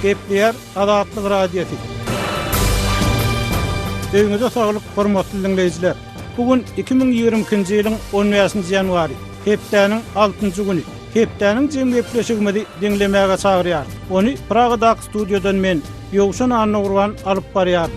Gepleýär Azatlyk Radiosy. Öýüňize saglyk, hormatly diňleýjiler! Bu gün 2022-nji ýylyň on bäşinji ýanwary, hepdäniň altynjy güni. Hepdäniň jemi gepleşigimizi diňlemäge çagyrýarys. Ony Pragadaky studiýadan men, Ýowşan Annagurban alyp barýaryn.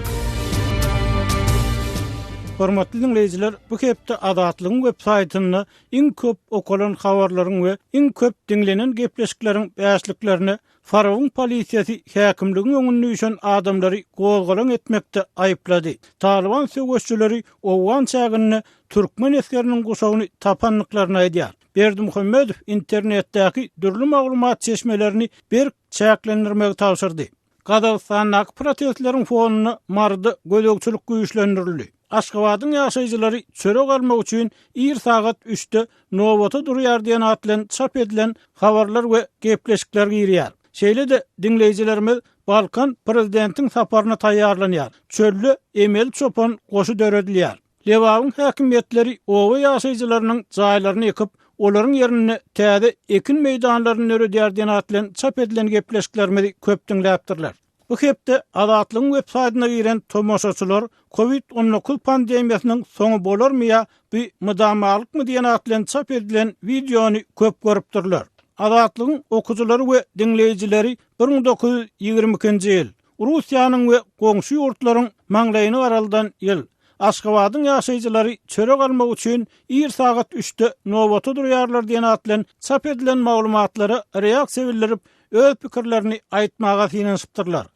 Hormatly diňleýjiler, bu hepde Azatlygyň web saýtynda iň köp okalan habarlaryň we iň köp diňlenen gepleşikleriň bäşliklerine Farabyň polisiýasy häkimligiň öňünde üýşen adamlary gozgalaň etmekde aýyplady. Talyban söweşijileri owgan çäginde türkmen esgeriniň guşagyny tapandyklaryny aýdýar. Berdimuhamedow internetdäki dürli maglumat çeşmelerini berk çäklendirmegi tabşyrdy. Gazagystandaky protestleriň fonunda Maryda gözegçilik güýçlendirildi. Aşgabadyň ýaşaýjylary çörek almak üçin ir sagat üçde nobata durýar diýen at bilen çap edilen habarlar we gepleşikler girýär. Şeýle-de diňleýjilerimiz Balkan prezidentiň saparyna taýýarlanýar, çölde emeli çopan goşy döredilýär. Lebabyň häkimiýetleri oba ýaşaýjylarynyň jaýlaryny ýykyp, olaryň ýerinde täze ekin meýdanlaryny döredýär diýen at bilen çap edilen gepleşiklerimizi köp diňläpdirler. Bu hepde Azatlygyň web saýtyna giren tomaşaçylar Covid 19 pandemiýasynyň soňy bolarmy ýa bu mydamalykmy diýen at bilen çap edilen wideony köp görüpdirler. Azatlygyň okyjylary we diňleýjileri 1922-nji ýyl Russiýanyň we goňşy ýurtlaryň maňlaýyny garaldan ýyl. Aşgabadyň ýaşaýjylary çörek almak üçin ir sagat üçde nobata durýarlar diýen at bilen çap edilen maglumatlara reaksiýa bildirip, öz pikirlerini aýtmaga synanyşypdyrlar.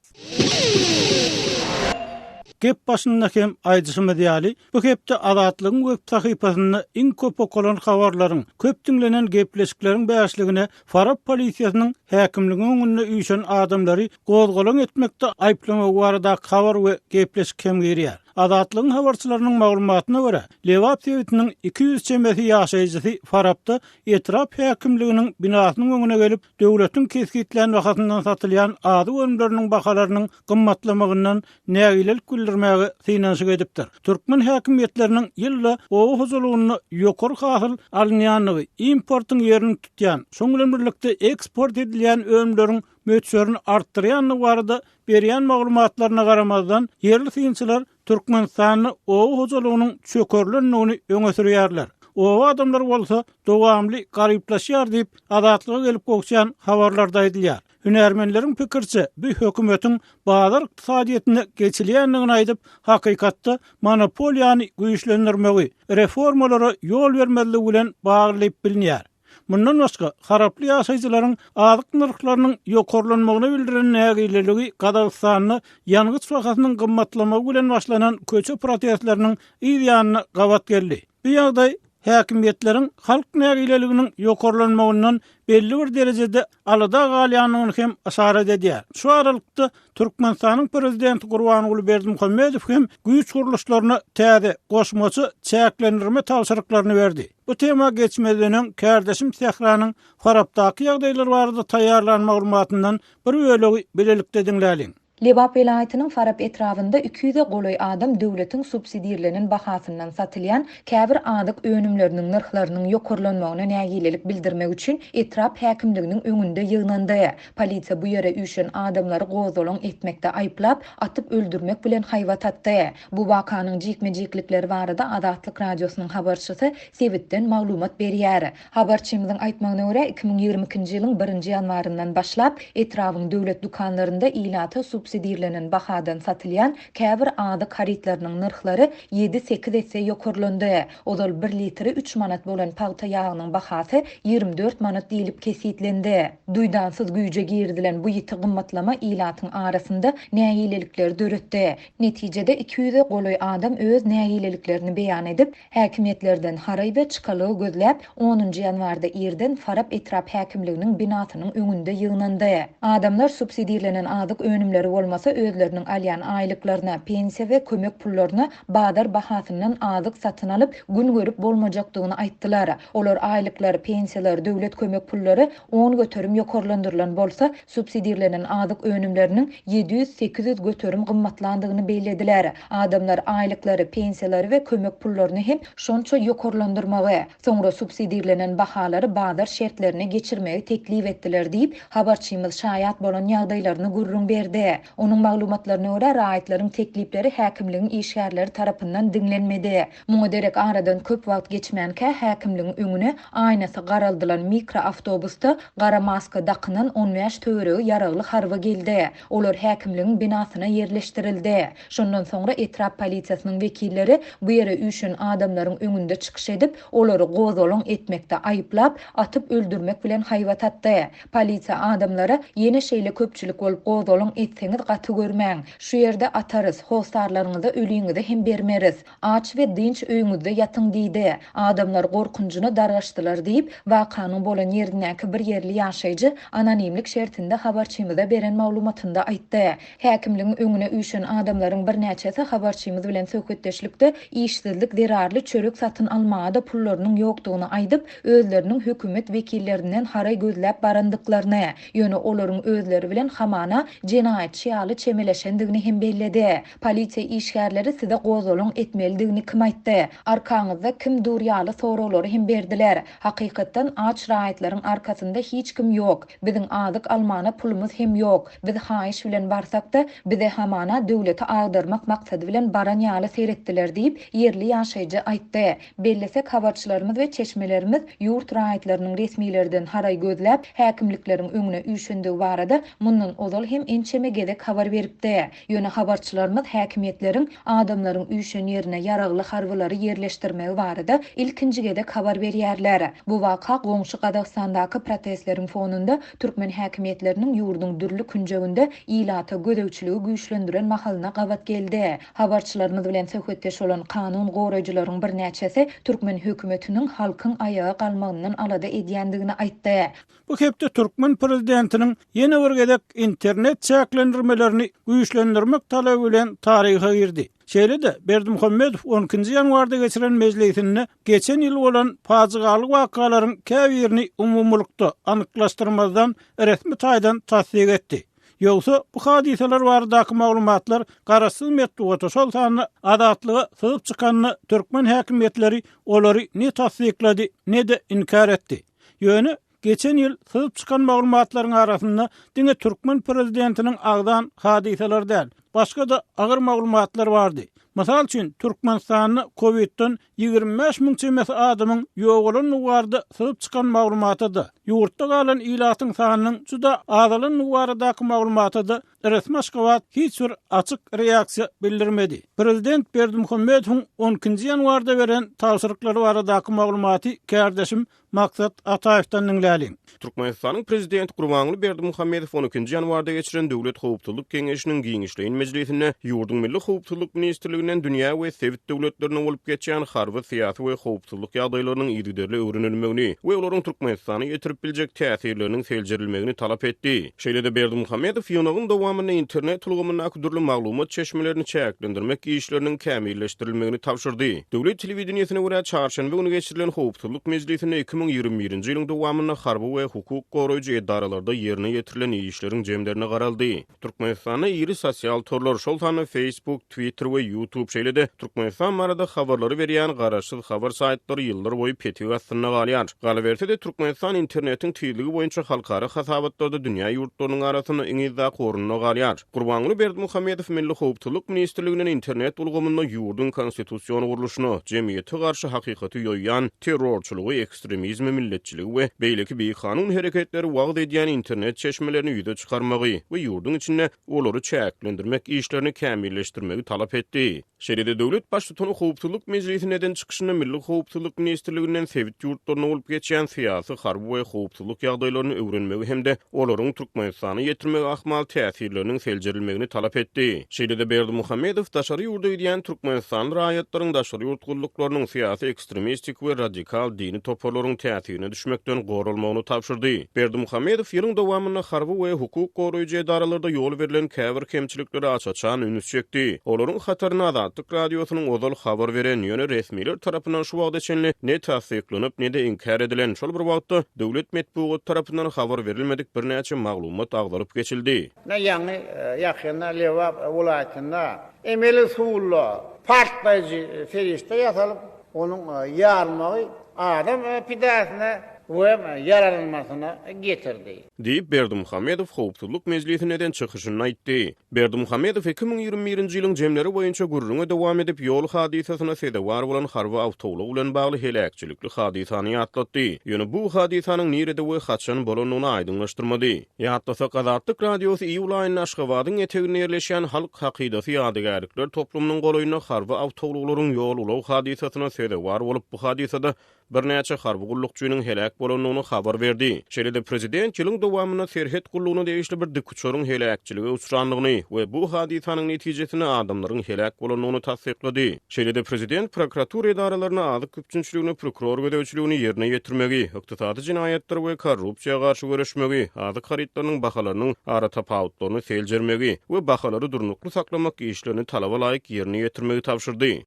Gep başynda hem aýdyşymyz ýaly, bu hepde Azatlygyň web sahypasynda iň köp okalan habarlaryň, köp diňlenen gepleşikleriň bäşligine Farap polisiýasynyň häkimligiň öňünde üýşen adamlary gozgalaň etmekde aýyplamagy baradaky habar we gepleşik hem girýär. Azatlygyň habarçylarynyň maglumatyna görä, Lebap sebitiniň 200 çemesi ýaşaýjysy Farapda etrap häkimliginiň binasynyň öňüne gelip, döwletiň kesgitlän bahasyndan satylýan azyk önümleriniň bahalarynyň gymmatlamagyndan nägilelik bildirmäge synanyşyk edipdir. Türkmen häkimiýetleriniň ýylda oba hojalygynda ýokary hasyl alynýandygy, importyň ýerini tutýan, şonuň bilen birlikde eksport edilýän önümleriň möçberini artdyrýandygy barada berýän maglumatlaryna garamazdan, ýerli synçylar Türkmenistanda oba hojalygynyň çökerilendigini öňe sürýärler. Oba adamlary bolsa dowamly garyplaşýar diýip, Azatlyga gelip gowuşýan habarlarda aýdylýar. Hünärmenleriň pikiriçe, bu hökümetiň bazar ykdysadyýetine geçilýändigini aýdyp, hakykatda monopoliýany güýçlendirmegi, reformalara ýol bermezligi bilen bagly diýip bilinýär. Mundan başga, haraply ýaşaýjylaryň azyk nyrhlarynyň ýokarlanmagyna bildiren nägileligi Gazagystanda ýangyç bahasynyň gymmatlamagy bilen başlanan köçe protestleriniň yz ýanyna gabat geldi. Bu ýagdaý häkimiýetleriň halk nägileliginiň ýokarlanmagyndan belli bir derejede alada galýandygyny hem yşarat edýär. Şu aralykda, Türkmenistanyň prezidenti Gurbanguly Berdimuhamedow hem güýç gurluşlaryna täze, goşmaça çäklendirme tabşyryklaryny berdi. Bu tema geçmezden öň, kärdeşim Sähranyň Farapdaky ýagdaýlar barada taýýarlan maglumatyndan bir bölegi bilelikde diňläliň. Lebap welaýatynyň Farap etrabynda 200-e golaý adam döwletiň subsidirlenen bahasyndan satylýan käbir azyk önümleriniň nyrhlarynyň ýokarlanmagyna nägilelik bildirmek üçin etrap häkimliginiň öňünde ýygnandy. Polisiýa bu ýere üýşen adamlary gozgalaň etmekde aýyplap, atyp öldürmek bilen haýbat atdy. Bu wakanyň jikme-jiklikleri barada Azatlyk Radiosynyň habarçysy sebitden maglumat berýär. Habarçymyzyň aýtmagyna görä, 2022-nji ýylyň birinji ýanwaryndan başlap, etrabyň döwlet dükanlarynda ilata subsidirlenen bahadan satylýan käbir azyk harytlarynyň nyrhlary ýedi-sekiz esse ýokarlandy. Ozal bir litri üç manat bolan pagta ýagynyň bahasy 24 manat diýlip kesgitlendi. Duýdansyz güýje girizilen bu ýiti gymmatlama ilatyň arasynda nägilelikleri döretdi. Netijede, 200-e golaý adam öz nägileliklerini beýan edip, Häkimiýetlerden haraý we çykalga gözläp, onunjy ýanwarda irden Farap etrap häkimliginiň binasynyň öňünde ýygnandy. Adamlar subsidirlenen azyk önümleri bolan. bolmasa özleriniň alýan aýlyklaryna, pensiýa we kömek pullaryna bazar bahasyndan azyk satyn alyp, gün görüp bolmajakdygyny aýtdylar. Olar aýlyklar, pensiýalar, döwlet kömek pullary 10% ýokarlandyrylan bolsa, subsidirlenen azyk önümleriniň 700-800 göterim gymmatlandygyny bellediler. Adamlar aýlyklary, pensiýalary we kömek pullaryny hem şonça ýokarlandyrmagy, soňra subsidirlenen bahalary bazar şertlerine geçirmegi teklip etdiler diýip, habarçymyz şaýat bolan ýagdaýlaryny gürrüň berdi. Onuň maglumatlaryna görä, raýatlaryň teklipleri häkimligiň işgärleri tarapyndan diňlenmedi. Muňa derek aradan köp wagt geçmänkä häkimligiň öňüne aýnasy garaldylan mikroawtobusda gara maska dakynan on bäş töweregi ýaragly harby geldi. Olar häkimligiň binasyna ýerleşdirildi. Şondan soňra etrap polisiýasynyň wekilleri bu ýere üýşen adamlaryň öňünde çykyş edip, olary gozgalaň etmekde aýyplap, atyp öldürmek bilen haýbat atdy. Polisiýa adamlara, Ýene şeýle köpçülik bolup gozgalaň etseňiz gaty görmäň. Şu ýerde atarys, hossarlaryňyza öliňizi hem bermeris. Aç we dynç öýüňizde ýatyň diýdi. Adamlar gorkunjyna dargaşdylar diýip, wakanyň bolan ýerindäki bir ýerli ýaşaýjy anonimlik şertinde habarçymyza beren maglumatynda aýtdy. Häkimligiň öňüne üýşen adamlaryň birnäçesi habarçymyz bilen söhbetdeşlikde işsizlik zerarly çörek satyn almaga-da pullarynyň ýokdugyny aýdyp, özleriniň hökümet wekillerinden haraý gözläp barandyklaryny, ýöne olaryň özleri bilen hamana jenaýatçy ýaly çemeleşendigini hem belledi. Polisiýa işgärleri size gozgalaň etmelidigini kim aýtdy? Arkaňyzda kim dur ýaly soraglary hem berdiler. Hakykatdan aç raýatlaryň arkasynda hiç kim ýok. Biziň azyk almana pulumyz hem ýok. Biz haýyş bilen barsak-da, bize hamana döwleti agdarmak maksady bilen baran ýaly seretdiler diýip, ýerli ýaşaýjy aýtdy. Bellesek, habarçylarymyz we çeşmelerimiz ýurt raýatlarynyň resmilerden haraý gözläp, häkimlikleriň öňüne üýşendigi barada mundan ozal hem ençeme gezek habar beripdi. Ýöne habarçylarymyz häkimiýetleriň adamlaryň üýşen ýerine ýaragly harbylary ýerleşdirmegi barada ilkinji gezek habar berýärler. Bu waka goňşy Gazagystandaky protestleriň fonunda türkmen häkimiýetleriniň ýurduň dürli künjeginde ilata gözegçiligi güýçlendiren mahalyna gabat geldi. Habarçylarymyz bilen söhbetdeş bolan kanun goraýjylaryň birnäçesi türkmen hökümetiniň halkyň aýaga galmagyndan alada edýändigini aýtdy. Bu hepde türkmen prezidentiniň ýene bir gezek internet çäklendirmelerini güýçlendirmek talaby bilen taryha girdi. Şeýle-de, Berdimuhamedow on ikinji ýanwarda geçiren mejlisinde geçen ýyl bolan pajygaly wakalaryň käbirini umumylykda, anyklaşdyrmazdan resmi taýdan tassyk etdi. Ýogsa, bu hadysalar baradaky maglumatlar garaşsyz metbugata, şol sanda Azatlyga syzyp çykanda türkmen häkimiýetleri olary ne tassyklady, ne-de inkär etdi. Ýöne, geçen ýyl syzyp çykan maglumatlaryň arasynda diňe türkmen prezidentiniň agzan hadysalary däl, başga-da agyr maglumatlar bardy. Mysal üçin, Türkmenistanda kowidden 25 müň çemesi adamyň ýogalandygy barada syzyp çykan maglumata-da, ýurtda galan ilatyň sanynyň juda azalandygy baradaky maglumata-da Resmi Aşgabat hiç bir açyk reaksiýa bildirmedi. Prezident Berdimuhamedowyň on ikinji ýanwarda beren tabşyryklary baradaky maglumaty kärdeşim Maksat Ataýewden diňläliň. Türkmenistanyň Prezidenti Gurbanguly Berdimuhamedow on ikinji ýanwarda geçiren Döwlet howpsuzlyk geňeşiniň giňişleýin mejlisinde ýurduň Milli howpsuzlyk ministrliginden dünýä we sebit döwletlerinde bolup geçýän harby, syýasy we howpsuzlyk ýagdaýlarynyň yzygiderli öwrenilmegini we olaryň Türkmenistana ýetirip biljek täsirleriniň seljerilmegini talap etdi. Şeýle-de Berdimuhamedow ýygnagyň dowamynda internet ulgamyndaky dürli maglumat çeşmelerini çäklendirmek işleriniň kämilleşdirilmegini tabşyrdy. Döwlet telewideniýesine görä, çarşenbe güni geçirilen howpsuzlyk mejlisinde 2021-nji ýylyň dowamynda harby we hukuk goraýjy edaralarda ýerine ýetirilen işleriň jemlerine garaldy. Türkmenistanda iri sosial torlar, şol sanda Facebook, Twitter we YouTube, şeýle-de Türkmenistan barada habarlary berýän garaşsyz habar saýtlary ýyllar boýy petik astynda galýar. Galyberse-de, Türkmenistan internetiň tizligi boýunça halkara hasabatlarda dünýä ýurtlarynyň arasynda iň yzdaky orunda galýar. Gurbanguly Berdimuhamedow Milli howpsuzlyk ministrliginden internet ulgamynda ýurduň konstitusion gurluşyna, jemgyýete garşy hakykaty ýoýýan, terrorçylygy, ekstremizmi, milletçiligi we beýleki bikanun hereketleri wagyz edýän internet çeşmelerini ýüze çykarmagy we ýurduň içinde olary çäklendirmek işlerini kämilleşdirmegi talap etdi. Şeýle-de döwlet Baştutany Howpsuzlyk mejlisinde eden çykyşynda Milli howpsuzlyk ministrliginden sebit ýurtlarynda bolup geçýän syýasy, harby we howpsuzlyk ýagdaýlaryny öwrenmegi hem-de olaryň Türkmenistana ýetirmegi ahmal täsirleriniň seljerilmegini talap etdi. Şeýle-de Berdimuhamedow daşary ýurda gidýän türkmenistanly raýatlaryň daşary ýurt gulluklarynyň, syýasy ekstremistik we radikal dini toparlaryň. täsirine düşmekden goralmagyny tabşyrdy. Berdimuhamedow ýylyň dowamynda harby we hukuk goraýjy edaralarda ýol berlen käbir kemçiliklere aç-açan üns çekdi. Olaryň hatarynda Azatlyk Radiosynyň ozal habar beren, ýöne resmiler tarapyndan şu wagta çenli ne tassyklanyp, ne-de inkär edilen, şol bir wagtda döwlet metbugaty tarapyndan habar berilmedik birnäçe maglumat agzalyp geçildi. Ine ýaňy ýakynda Lebap welaýatynda emeli usulda partlaýjy serişde ýasalyp, onuň ýarylmagy adam pidasyna we ýaralanmasyna getirdi. Diýip, Berdimuhamedow Howpsuzlyk mejlisinde eden çykyşynda aýtdy. Berdimuhamedow 2021-nji ýylyň jemleri boýunça gürrüňe dowam edip, ýol hadysasyna sezewar bolan harby awtoulag bilen bagly heläkçilikli hadysany ýatlatdy. Ýöne bu hadysanyň nirede we haçan bolandygyny aýdyňlaşdyrmady. Ýatlasak, Azatlyk Radiosy iýul aýynda Aşgabadyň eteginde ýerleşýän Halk hakydasy ýadygärlikler toplumynyň golaýynda harby awtoulaglaryň ýol-ulag hadysasyna sezewar bolup, bu hadysada birnäçe harby gullukçynyň heläk bolandygyny habar berdi. Şeýle-de prezident ýylyň dowamynda serhet gullugyna degişli bir dikuçaryň heläkçilige uçrandygyny we bu hadysanyň netijesinde adamlaryň heläk bolandygyny tassyklady. Şeýle-de prezident prokuratura edaralaryna azyk üpjünçiligine prokuror gözegçiligini ýerine ýetirmegi, ykdysady jenaýatlara we korrupsiýa garşy göreşmegi, azyk harytlarynyň bahalarynyň aratapawutlaryny seljermegi we bahalary durnukly saklamak işlerini talaba laýyk ýerine ýetirmegi tabşyrdy.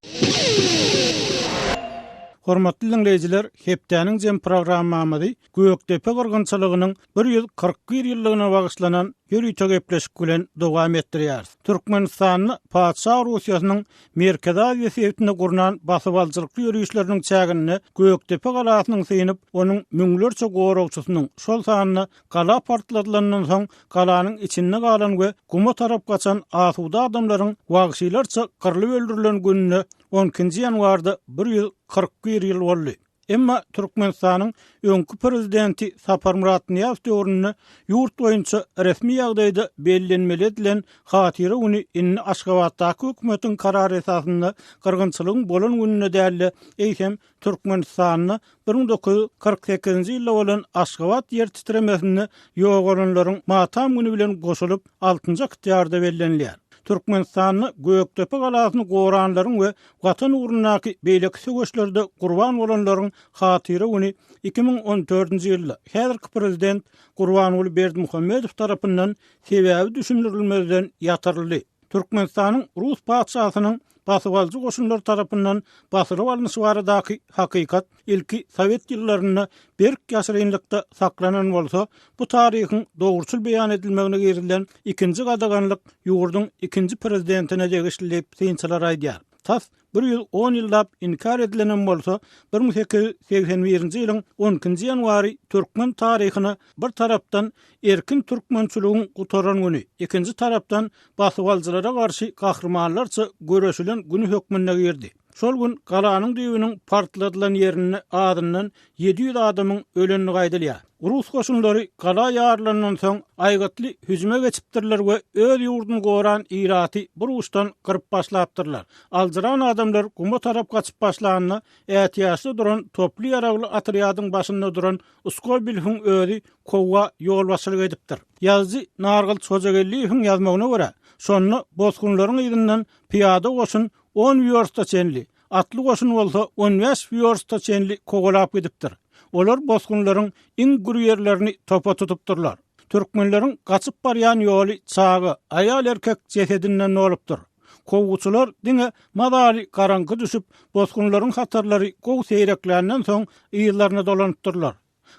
Hormatly diňleýjiler, hepdäniň jem programmamyzy Gökdepe gyrgynçylygynyň 141 ýyllygyna bagyşlanan ýörite gepleşik bilen dowam etdirýäris. Türkmenistanda Patyşa Russiýasynyň Merkezi Aziýa sebitinde gurnan basybalyjylykly ýörişleriniň çäginde Gökdepe galasynyň synyp, onuň müňlerçe goragçysynyň, şol sanda gala partladylandan soň galanyň içinde galan we guma tarap gaçan asuda adamlaryň wagşylarça gyrlyp öldürilen gününe on ikinji ýanwarda 141 ýyl boldy. Emma Türkmenistanyň öňki prezidenti Saparmyrat Nyýazow döwründe ýurt boýunça resmi ýagdaýda bellenmeli edilen Hatyra güni indi Aşgabatdaky hökümetiň karary esasynda gyrgynçylygyň bolan gününde däl-de, eýsem Türkmenistanda 1948-nji ýylda bolan Aşgabat ýer titremesinde ýogalanlaryň matam güni bilen goşulyp, altynjy oktýarda bellenilýär. Türkmenistanda Gökdepe galasyny goranlaryň we Watan ugrundaky beýleki söweşlerde gurban bolanlaryň hatyra güni 2014-nji ýylda häzirki prezident Gurbanguly Berdimuhamedow tarapyndan sebäbi düşündirilmezden ýatyryldy. Türkmenistanyň rus patyşasynyň basybalyjy goşunlary tarapyndan basylyp alnyşy baradaky hakykat ilki sowet ýyllarynda berk ýaşyrynlykda saklanan bolsa, bu taryhyň dogruçyl beýan edilmegine girizilen ikinji gadaganlyk ýurduň ikinji prezidentine degişli diýip, synçylar aýdýar. Tas 110 ýyllap inkär edilenem bolsa, 1881-nji ýylyň on ikinji ýanwary türkmen taryhyna bir tarapdan erkin türkmençiligiň gutaran güni, ikinji tarapdan basybalyjylara garşy gahrymanlarça göreşilen güni hökmünde girdi. Şol gün galanyň düýbüniň partladylan ýerinde azyndan 700 adamyň ölendigi aýdylýar. Rus goşunlary gala ýarylandan soň aýgytly hüjüme geçipdirler we öz ýurduny goran ilaty bir uçdan gyryp başlapdyrlar. Aljyran adamlar guma tarap gaçyp başlanda, ätiýaçda duran toply ýaragly otrýadyň başynda duran Skobelewiň özi kowga ýolbaşçylyk edipdir. Ýazyjy Nargylyç Hojageldiýewiň ýazmagyna görä, şonda bosgunlaryň yzyndan pyýada goşun on wýorsta çenli, atly goşun bolsa on bäş wýorsta çenli kowalap gidipdir. Olar bosgunlaryň iň gür ýerlerini topa tutupdyrlar. Türkmenleriň gaçyp barýan ýoly çaga, aýal-erkek jesedinden dolupdyr. Kowguçylar diňe mazaly garaňky düşüp, bosgunlaryň hatarlary gowy seýrekländen soň yzlaryna dolanypdyrlar.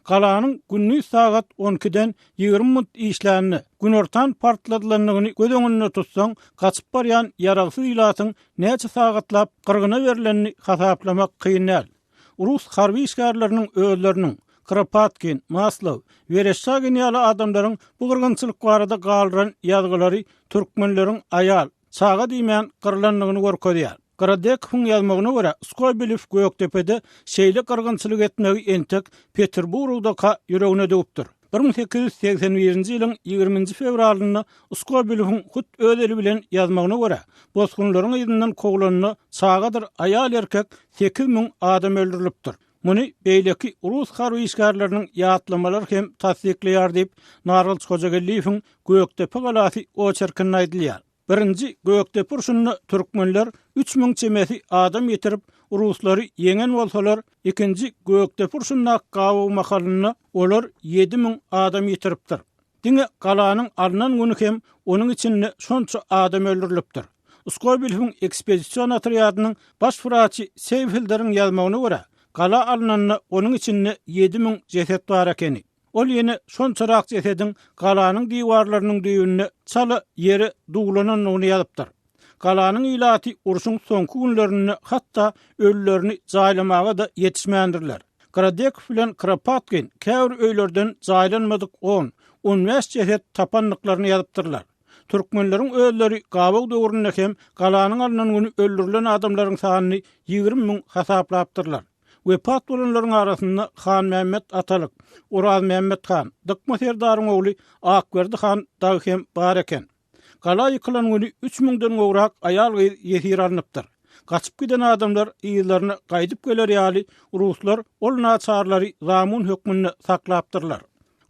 Galanyň gündiz sagat on ikiden 20 minut işlände, günortan partladylandygyny göz öňünde tutsaň, gaçyp barýan ýaragsyz ilatyň näçe sagatlap gyrgyna berlenini hasaplamak kyn däl. Rus harby işgärleriniň özleriniň, Kropatkin, Maslow, Wereşçagin ýaly adamlaryň bu gyrgynçylyk barada galdyran ýazgylary türkmenleriň aýal, çaga diýmän gyrlandygyny görkezýär. Grodekowyň ýazmagyna görä, Skobelew Gökdepede şeýle gyrgynçylyk etmegi entek Peterburgdaka ýüregine düwüpdir. 1881-nji ýylyň ýigriminji fewralynda Skobelewiň hut öz eli bilen ýazmagyna görä, bosgunlaryň yzyndan kowlanda çagadyr aýal-erkek 8000 adam öldürilipdir. Muny beýleki rus harby işgärleriniň ýatlamalary hem tassyklaýar diýip, Nargylyç Hojageldiýewiň Gökdepe galasy oçerkinde aýdylýar. Birinji Gökdepe urşunda türkmenler 3000 çemesi adam ýitirip, ruslary ýeňen bolsalar, ikinji Gökdepe urşundaky gabaw mahalynda olar 7000 adam ýitiripdir. Diňe galanyň alnan güni hem onuň içinde şonça adam öldürilipdir. Skobelewiň ekspedision otrýadynyň baş wraçy Seýfilderiň ýazmagyna görä, gala alnanda onuň içinde 7000 jeset bar ekeni. Ol ýene şonçarak jesediň galanyň diwarlarynyň düýbünde çala ýere duwlanandygyny ýazypdyr. Galanyň ilaty urşuň soňky günlerinde hatda ölülerini jaýlamaga-da ýetişmändirler. Gradekow bilen Kropotkin käbir öýlerden jaýlanmadyk on, on bäş jeset tapandyklaryny ýazypdyrlar. Türkmenleriň özleri gabaw döwründe hem galanyň alnan güni öldürilen adamlaryň sanyny 20 müň hasaplapdyrlar. Wepat bolanlaryň arasynda Hanmämmet Atalyk, Orazmämmet han, Dykma serdaryň ogly Akberdi han dagy hem bar eken. Gala ýykylan güni üç müňden gowrak aýal-gyz ýesir alnypdyr. Gaçyp giden adamlar yzlaryna gaýdyp geler ýaly ruslar ol naçarlary zamun hökmünde saklapdyrlar.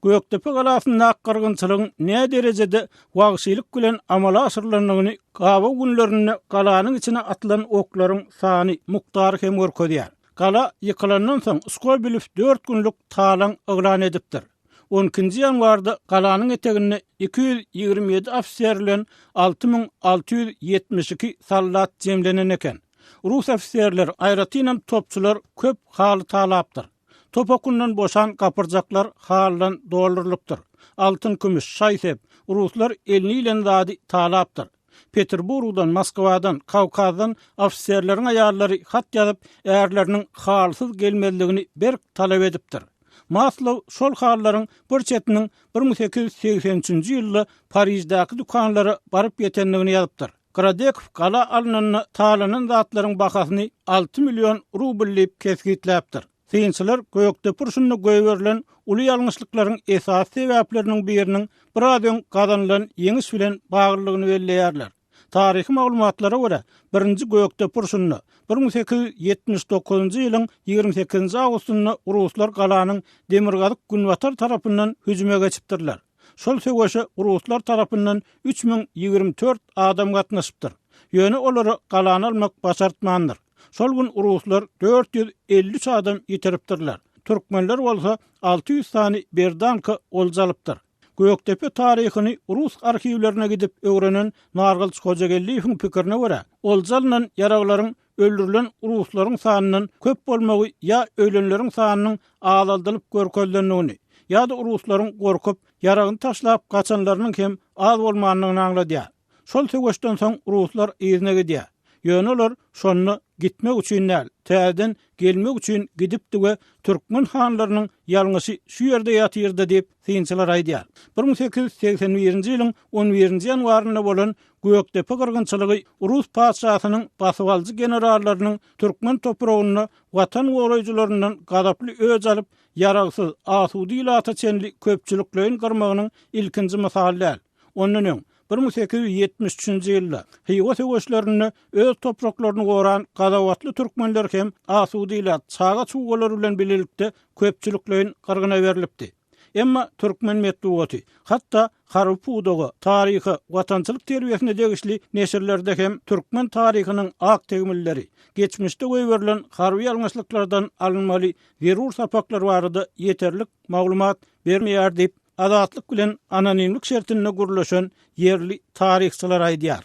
Gökdepe galasyndaky gyrgynçylygyň näderejede wagşylyk bilen amala aşyrylandygyny gabaw günlerinde galanyň içine atylan oklaryň sany, mukdary hem görkezýär. Gala ýykylandan soň Skobelew dört günlük talaň yglan edipdir. On ikinji ýanwarda galanyň eteginde 227 ofiser bilen 6672 soldat jemlenen eken. Rus ofiserleri, aýratynam topçular köp haly talapdyr. Top okundan boşan gapyrjaklar halydan doldurylypdyr. Altyn-kümüş, şaý-sep, ruslar eline ilen zady talapdyr. Peterburgdan, Moskwadan, Kawkazdan ofiserleriň aýallary hat ýazyp, ärleriniň halysyz gelmezligini berk talap edipdir. Maslow şol halylaryň bir çetiniň 1883-nji ýylda Pariždäki dükanlara baryp ýetendigini ýazypdyr. Gradekow gala alnanda talanan zatlaryň bahasyny alty million rubl diýip kesgitläpdir. Synçylar Gökdepe urşunda goýberilen uly ýalňyşlyklaryň esasy sebäpleriniň biriniň biraz öň gazanylan ýeňiş bilen baglydygyny belleýärler. Taryhy maglumatlara görä, birinji Gökdepe urşunda, 1879-njy ýylyň 28-nji awgustynda ruslar galanyň demirgazyk-günbatar tarapyndan hüjüme geçipdirler. Şol söweşe ruslar tarapyndan 3024 adam gatnaşypdyr. Ýöne olara galany almak başartmandyr. Şol gün ruslar 453 adam ýitiripdirler. Türkmenler bolsa 600 sany berdanka olja alypdyr. Gökdepe taryhyny rus arhiwlerine gidip öwrenen Nargylyç Hojageldiýewiň pikirine görä, olja alnan ýaraglaryň öldürilen ruslaryň sanyndan köp bolmagy ýa ölenleriň sanynyň azaldylyp görkezilendigini, ýa-da ruslaryň gorkup, ýaragyny taşlap gaçanlarynyň hem az bolmandygyny aňladýar. Şol söweşden soň ruslar yzyna gidýär. Ýöne olar şonda gitmek üçin däl, täzeden gelmek üçin gidipdi we türkmen hanlarynyň ýalňyşy şu ýerde ýatyrdy diýip, synçylar aýdýar. 1881-nji ýylyň on birinji ýanwarynda bolan Gökdepe gyrgynçylygy rus patyşasynyň basybalyjy generallarynyň türkmen topragynda watan goraýjylaryndan gazaply öç alyp, ýaragsyz, asuda ilata çenli köpçülikleýin gyrmagynyň ilkinji mysaly däl. Ondan öň, 1873-nji ýylda Hywa söweşlerinde öz topraklaryny goran gazawatly türkmenler hem asuda ilat, çaga-çugalar bilen bilelikde köpçülikleýin gyrgyna berlipdi. Emma türkmen metbugaty, hatda harby pudaga, taryha, watançylyk terbiýesine degişli neşirlerde hem türkmen taryhynyň ak tegmilleri, geçmişde goýberilen harby ýalňyşlyklardan alynmaly zerur sapaklar barada ýeterlik maglumat bermeýär diýip, Azatlyk bilen anonimlik şertinde gürleşen ýerli taryhçylar aýdýar.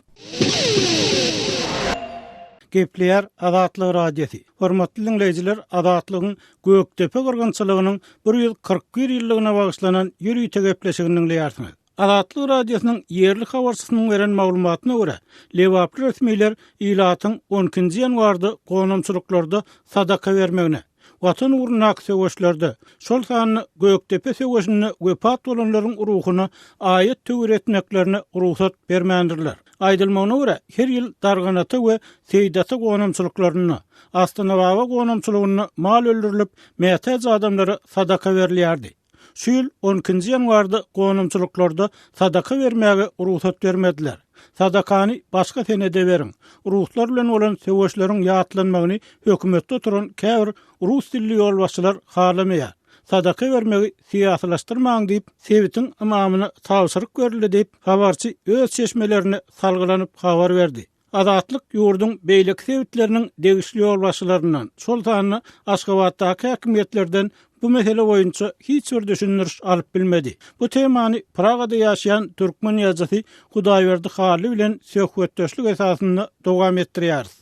Gepleýär Azatlyk Radiosy. Hormatly diňleýjiler, Azatlygyň Gökdepe gyrgynçylygynyň 141 ýyllygyna bagyşlanan ýörite gepleşigini diňleýärsiňiz. Azatlyk Radiosynyň ýerli habarçysynyň beren maglumatyna görä, lebaply resmiler ilatyň on ikinji ýanwarda gonamçylyklarda sadaka bermegine, Watan ugrundaky söweşlerde, şol sanda Gökdepe söweşinde wepat bolanlaryň ruhuna aýat-töwir etmeklerine rugsat bermändirler. Aýdylmagyna görä, her ýyl Darganata we Seýidata gonamçylyklarynda, Astanababa gonamçylygynda mal öldürilip, mätäç adamlara sadaka berilýärdi. Şu ýyl on ikinji ýanwarda gonamçylyklarda sadaka bermäge rugsat bermediler. Sadakany başga senede beriň. Ruslar bilen bolan söweşleriň ýatlanmagyny hökümetde oturan käbir rus dilli ýolbaşçylar halamaýar. Sadaka bermegi syýasylaşdyrmaň diýip, sebitiň ymamyna tabşyryk berildi diýip, habarçy öz çeşmelerine salgylanyp habar berdi. Azatlyk ýurduň beýleki sebitleriniň degişli ýolbaşçylaryndan, şol sanda Aşgabatdaky häkimiýetlerden bu mesele boýunça hiç bir düşündiriş alyp bilmedi. Bu temany Pragada ýaşaýan türkmen ýazyjysy Hudaýberdi Hally bilen söhbetdeşlik esasynda dowam etdirýäris.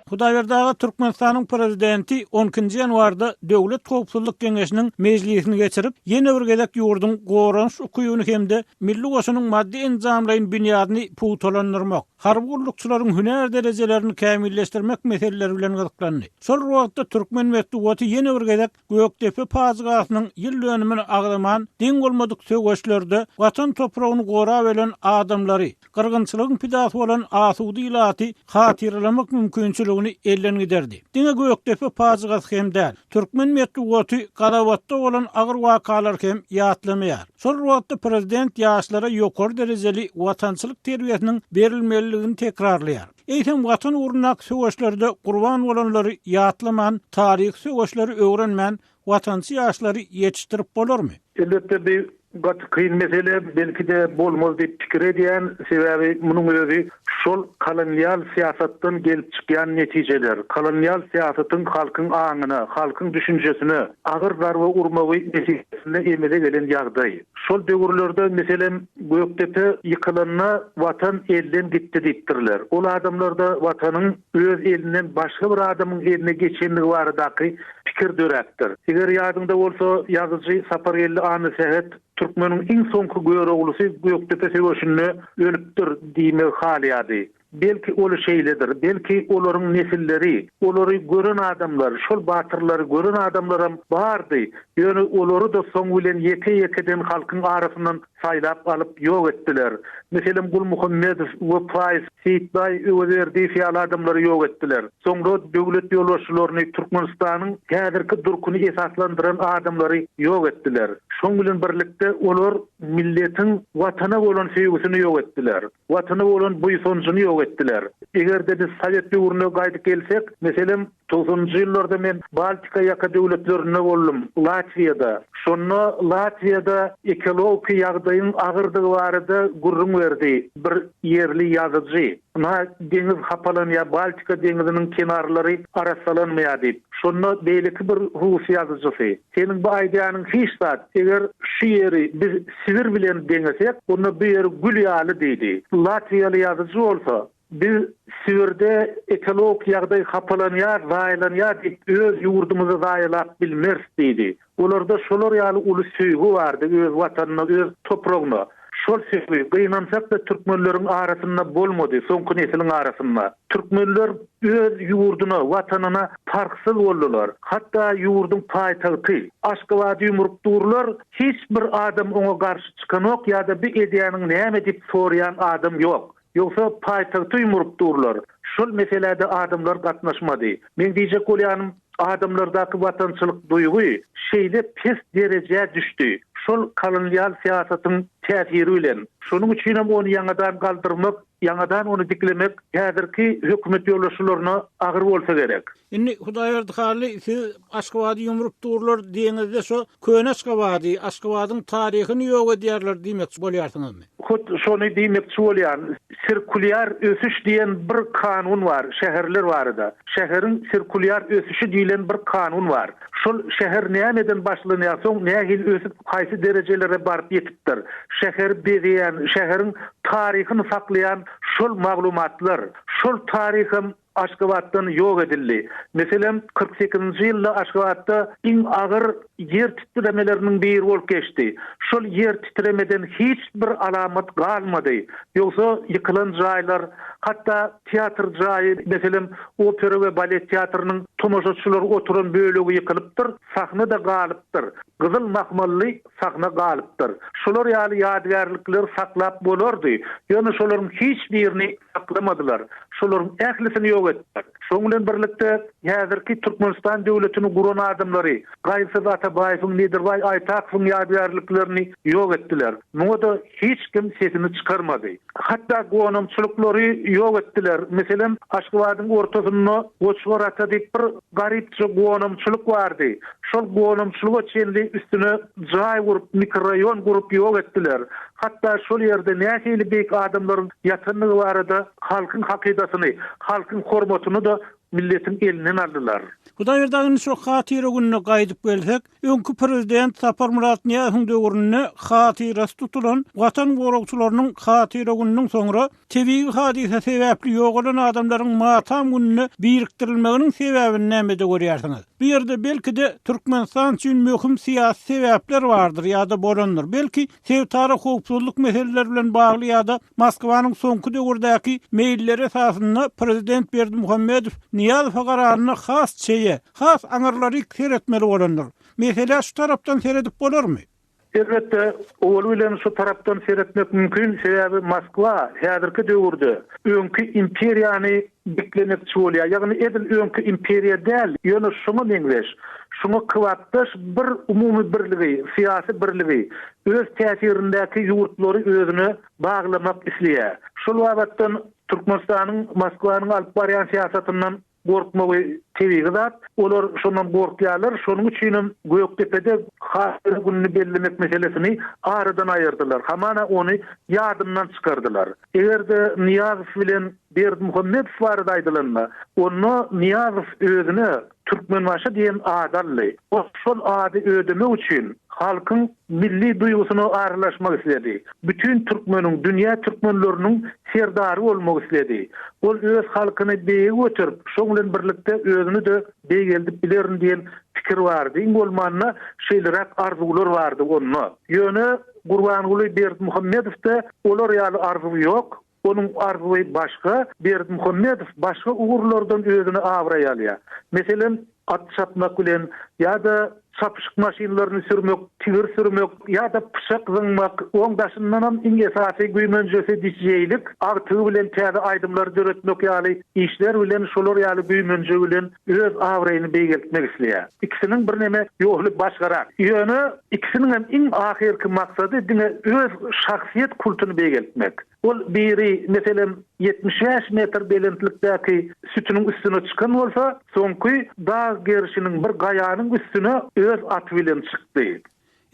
Hudaýberdi aga, Türkmenistanyň Prezidenti on ikinji ýanwarda Döwlet howpsuzlyk geňeşiniň mejlisini geçirip, ýene bir gezek ýurduň goranyş ukybyny hem-de milli goşunyň maddy-enjamlaýyn binýadyny pugtalandyrmak, harby gullukçylaryň hünär derejelerini kämilleşdirmek meseleleri bilen gyzyklandy. Şol bir wagtda türkmen metbugaty ýene bir gezek Gökdepe pajygasynyň ýyl dönümini agzaman, deň bolmadyk söweşlerde Watan topragyny gorap ölen adamlary, gyrgynçylygyň pidasy bolan asuda ilaty hatyralamak mümkinçiligini elden giderdi. Diňe Gökdepe pajygasy hem däl, türkmen metbugaty Gazawatda bolan agyr wakalary hem ýatlamaýar. Şol bir wagtda prezident ýaşlara ýokary derejeli watançylyk terbiýesiniň berilmelidigini tekrarlaýar. Eýsem Watan ugrundaky söweşlerde gurban bolanlary ýatlaman, taryhy söweşleri öwrenmän watançy ýaşlary ýetişdirip bolarmy? Elbetde bi gaty kyn mesele, belki-de bolmaz diýip pikir edýän, sebäbi munuň özi şol kolonial syýasatdan gelip çykýan netijeler. Kolonial syýasatyň halkyň aňyna, halkyň düşünjesine agyr zarba urmagy netijesinde emele gelen ýagdaý. Şol döwürlerde, meselem, Gökdepe ýykylanda Watan elden gitdi diýipdirler. Ol adamlarda Watanyň öz elinden başga bir adamyň eline geçendigi baradaky pikir döräpdir. Eger ýadyňda bolsa, ýazyjy Sapargeldi Annasähet Türkmeniň iň soňky Göroglusy Gökdepe söweşinde ölüpdir diýmegi halaýardy. Belki ol şeýledir, belki olaryň nesilleri, olary gören adamlar, şol batyrlary gören adamlaram bardy, ýöne olary-da soň bilen ýeke-ýekeden halkyň arasyndan saýlap alyp ýok etdiler. Meselem Gulmuhammedow, Wepaýew, Seýitbaý Öwezberdiýew ýaly adamlary ýok etdiler. Soňra döwlet ýolbaşçylaryny, Türkmenistanyň häzirki durkuny esaslandyran adamlary ýok etdiler. Şoň bilen birlikde olar milletiň Watana bolan söýgüsini ýok etdiler. Watana bolan buýsanjyny ýok etdiler. Eger-de biz sowet döwrüne gaýdyp gelsek, meselem, togsanynjy ýyllarda men Baltika ýaka döwletlerinde boldum, Latwiýada. Şonda Latwiýada ekologiki ýagdaýyň agyrdygy barada gürrüň berdi bir ýerli ýazyjy. Ynha, deňiz hapalanýar, Baltika deňziniň kenarlary arassalanmaýar diýip. Şonda beýleki bir rus ýazyjysy, Seniň bu aýdýanyň hiç zat, eger şu ýeri biz Sibir bilen deňesek, onda bu ýer gül ýaly diýdi. Latwiýaly ýazyjy bolsa, Biz Sibirde ekologik ýagdaý hapalanýar, zaýalanýar diýip öz ýurdumyzy zaýalap bilmeris diýdi. Olarda şolar ýaly uly söýgi bardy öz Watanyna, öz topragyna. Şol söýgi, gynansak-da türkmenleriň arasynda bolmady, soňky nesliň arasynda. Türkmenler öz ýurduna, Watanyna parhsyz boldular. Hatda ýurduň paýtagty, Aşgabady ýumrup durlar, hiç bir adam oňa garşy çykanok ýa-da bi edýäniň näme diýip soraýan adam ýok. Ýogsa paýtagty ýumrup durlar. Şol meselä-de adamlar gatnaşmady. Meň diýjek bolýanym, adamlardaky watançylyk duýgy şeýle pes derejä düşdi. Şol kolonial syýasatyň täsiri bilen. Şonuň üçinem ony ýaňadan galdyrmak, ýaňadan ony diklemek häzirki hökümet ýolbaşçylaryna agyr bolsa gerek. Indi Hudaýberdi Hally siz Aşgabady ýumrup durlar diýeňizde şo köne Aşgabady, Aşgabadyň taryhyny ýok edýärler diýmekçi bolýarsyňyzmy? Hut şony diýmekçi bolýan. Sirkulýar ösüş diýen bir kanun bar, şäherler barada. Şäheriň sirkulýar ösüşi diýlen bir kanun bar. Şol şäher nämeden başlanýar, soň nähili ösüp, haýsy derejelere baryp ýetipdir. Şäheri bezeýän, şäheriň taryhyny saklaýan şol maglumatlar. Şol taryham Aşgabatdan ýok edildi. Meselem, 48-nji ýylda Aşgabatda iň agyr ýer titremeleriniň biri bolup geçdi. Şol ýer titremeden hiç bir alamat galmady. Ýogsa ýykylan jaýlar, hatda teatr jaýy, meselem, opera we balet teatrynyň tomaşaçylar oturan bölegi ýykylypdyr, sahna-da galypdyr. Gyzyl mahmally sahna galypdyr. Şolar ýaly ýadygärlikleri saklap bolardy. Ýöne şolaryň hiç birini saklamadylar. Şolaryň ählisini ýok etdiler. Şoň bilen birlikde, häzirki Türkmenistan döwletini guran adamlary, Gaýgysyz Atabaýewiň, Nedirbaý Aýtakowyň ýadygärliklerini ýok etdiler. Muňa-da hiç kim sesini çykarmady. Hatda gonamçylyklary ýok etdiler. Meselem, Aşgabadyň ortasynda Goçgar ata diýip bir garypja gonamçylyk bardy. Şol gonamçylyga çenli üstüne jaý gurup, mikroraýon gurup ýok etdiler. Hatda şol ýerde nähili beýik adamlaryň ýatandygy barada halkyň hakydasyny, halkyň hormatyny-da milletiň elinden aldylar. Hudaýberdi aga indi şo hatyra gününe gaýdyp gelsek, öňki prezident Saparmyrat Nyýazowyň döwründe hatyrasy tutulan Watan goragçylarynyň hatyra gününiň soňra tebigy hadysa sebäpli ýogalan adamlaryň matam gününe birikdirilmeginiň sebäbini nämede görýärsiňiz? Bu ýerde belki-de Türkmenistan üçin möhüm syýasy sebäpler bardyr ýa-da bolandyr. Belki sebitara howpsuzlyk meseleleri bilen bagly ýa-da Moskwanyň soňky döwürdäki meýilleri esasynda prezident Berdimuhamedow Nyýazowa garanyna has çeýe, has aňyrlaryk seretmeli bolandyr. Meselä şu tarapdan seredip bolarmy? Elbetde, owaly bilen şu tarapdan seretmek mümkin, sebäbi Moskwa häzirki döwürde öňki imperiýany diklemekçi bolýar, ýagny edil öňki imperiýa däl, ýöne şoňa meňzeş, şoňa kybapdaş bir umumy birligi, syýasy birligi, öz täsirindäki ýurtlary özüne baglamak isleýär. Şol babatdan Türkmenistanyň Moskwanyň alyp barýan syýasatyndan gorkmagy tebigy zat. Olar şondan gorkýarlar, şonuň üçinem Gökdepede Hatyra gününi bellemek meselesini aradan aýyrdylar, hamana ony ýadyndan çykardylar. Eger-de Nyýazow bilen Berdimuhamedow barada aýdylanda, onda Nyýazow özüne Türkmenbaşy diýen ady aldy. Ol şol ady ödemek üçin halkyň milli duýgusyna aralaşmak isledi. Bütin türkmeniň, dünýä türkmenleriniň serdary bolmak isledi. Ol öz halkyny beýige göterip, şoň bilen birlikde özüni-de beýgeldip bilerin diýen pikir bardy. Iň bolmanda şeýleräk arzuwlar bardy onda. Ýöne Gurbanguly Berdimuhamedowda olar ýaly arzuw ýok. Onuň arzuwy başga, Berdimuhamedow başga ugurlardan özüne abraý alýar. Meselem, at çapmak bilen ýa-da çapyşyk maşynlaryny sürmek, tigir sürmek ýa-da pyçak zyňmak, oň daşyndanam iň esasy güýmenjesi dijeýlik, agtygy bilen täze aýdymlary döretmek ýaly işler bilen şolar ýaly güýmenje bilen öz abraýyny beýgeltmek isleýär. Ikisiniň birneme ýoly başgarak. Ýöne ikisiniňem iň ahyrky maksady diňe öz şahsyýet kultuny beýgeltmek. Ol biri, meselem, 75 metr belentlikdäki sütüniň üstüne çykan bolsa, soňky dag gerşiniň bir gaýanyň üstüne öz aty bilen çykdy.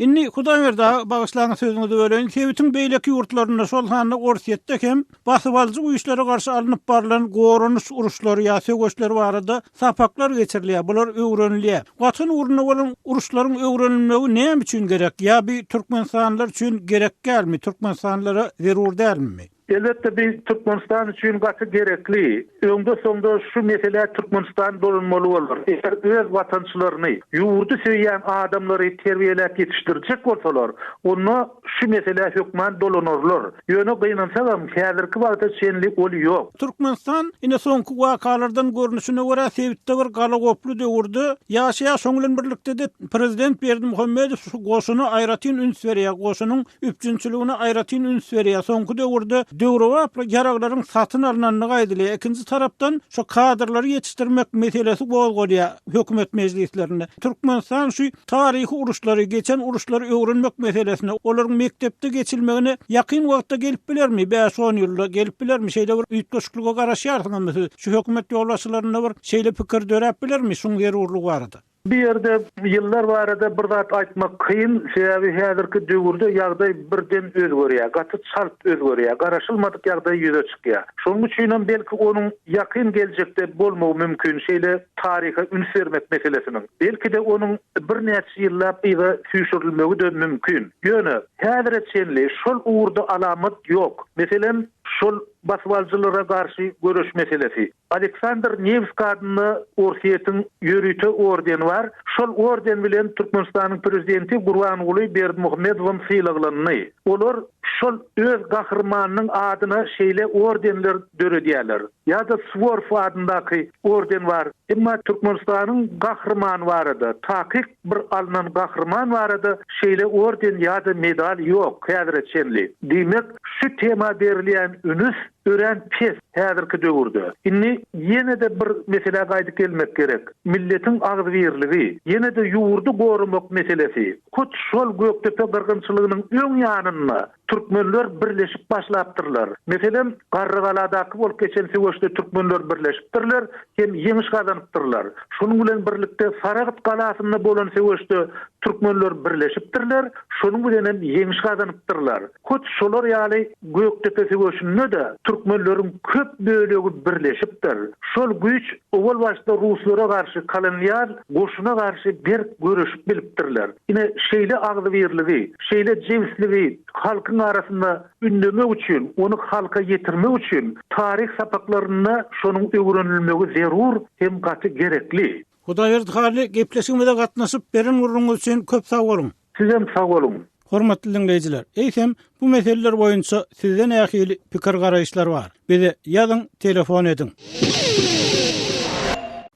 Indi, Hudaýberdi aga, bagyşlaň sözüňizi böleýin, sebitiň beýleki ýurtlarynda, şol sanda Orsýetde hem basybalyjy güýçlere garşy alnyp barlan goranyş uruşlary ýa söweşleri barada sapaklar geçirilýär, bular öwrenilýär. Watan ugrunda bolan uruşlaryň öwrenilmegi näme üçin gerek ýa bi türkmenistanlylar üçin gerek dälmi, türkmenistanlylara zerur dälmi? Elbetde bi Türkmenistan üçin gaty gerekli. Öňde-soňda şu meselä Türkmenistan dolanmaly bolar. Eger öz watançylaryny, ýurdy söýýän adamlary terbiýeläp ýetişdirjek bolsalar, onda şu meselä hökman dolanarlar. Ýöne gynansagam häzirki wagta çenli ol ýok. Türkmenistan ine soňky wakalardan görnüşine görä sebitde bir galagoply döwürde ýaşaýar şoň bilen birlikde-de prezident Berdimuhamedow şu goşuna aýratyn üns berýär goşunyň üpjünçiligine aýratyn üns berýär soňky döwürde döwrebap ýaraglaryň satyn alnandygy aýdylýar ikinji tarapdan şu kadrlary ýetişdirmek meselesi gozgalýar hökümet mejlislerinde Türkmenistan şu Taryhy uruşlary, geçen uruşlary öwrenmek meselesine, olaryň mekdepde geçilmegine ýakyn wagtda gelip bilermi, bäş-on ýylda gelip bilermi, şeýle bir üýtgeşiklige garaşýarsyňyzmy siz? Şu hökümet ýolbaşçylarynda bir şeýle pikir döräp bilermi şuň zerurlygy barada? Bu ýerde ýyllar barada bir zat aýtmak kyn, sebäbi häzirki döwürde ýagdaý birden özgerýär, gaty çalt özgerýär, garaşylmadyk ýagdaý ýüze çykýar. Şonuň üçinem belki onuň ýakyn geljekde bolmagy mümkin şeýle taryha üns bermek meselesiniň. Belki-de onuň birnäçe ýyllap yza süýşürilmegi-de mümkin. Ýöne, häzire çenli şol ugurda alamat ýok. Meselem, şol basybalyjylara garşy göreş meselesi. Aleksandr Newski adynda Orsýetiň ýörite ordeni bar. Şol orden bilen Türkmenistanyň prezidenti Gurbanguly Berdimuhamedowam sylaglandy. Olar şol öz gahrymanynyň adyna şeýle ordenler döredýärler. Ýa-da Suworow adyndaky orden bar. Emma Türkmenistanyň gahrymany barada, takyk bir alnan gahryman barada şeýle orden ýa-da medal ýok häzire çenli. Diýmek, şu tema berilýän ünüs. Örän pes häzirki döwürde. Indi ýene-de bir meselä gaýdyp gelmek gerek. Milletiň agzybirligi, ýene-de ýurdy goramak meselesi. Hut şol Gökdepe gyrgynçylygynyň öň ýanynda türkmenler birleşip başlapdyrlar. Meselem, Garrygaladaky bolup geçen söweşde türkmenler birleşipdirler hem ýeňiş gazanypdyrlar. Şonuň bilen birlikde Saragt galasynda bolan söweşde türkmenler birleşipdirler, şonuň bilen hem ýeňiş gazanypdyrlar. Hut şolar ýaly Gökdepe söweşinde-de türkmenleriň köp bölegi birleşipdir. Şol güýç owal başda ruslara garşy, kolonial goşuna garşy berk göreşip bilipdirler. Ine, şeýle agzybirligi, şeýle jebisligi halkyň arasynda ündemek üçin, ony halka ýetirmek üçin taryh sapaklarynda şonuň öwrenilmegi zerur hem gaty gerekli. Hudaýberdi Hally gepleşigimize gatnaşyp beren gürrüňiňiz üçin köp sag boluň. Sizem sag boluň. Hormatly diňleýjiler, eýsem bu meseleler boýunça sizde nähili pikir-garaýyşlar bar? Bize ýazyň, telefon ediň.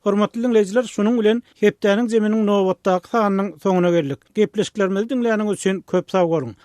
Hormatly diňleýjiler, şunuň bilen hepdäniň zeminiň nobatdaky sanynyň soňuna geldik. Gepleşiklerimizi diňläniňiz üçin köp sag boluň.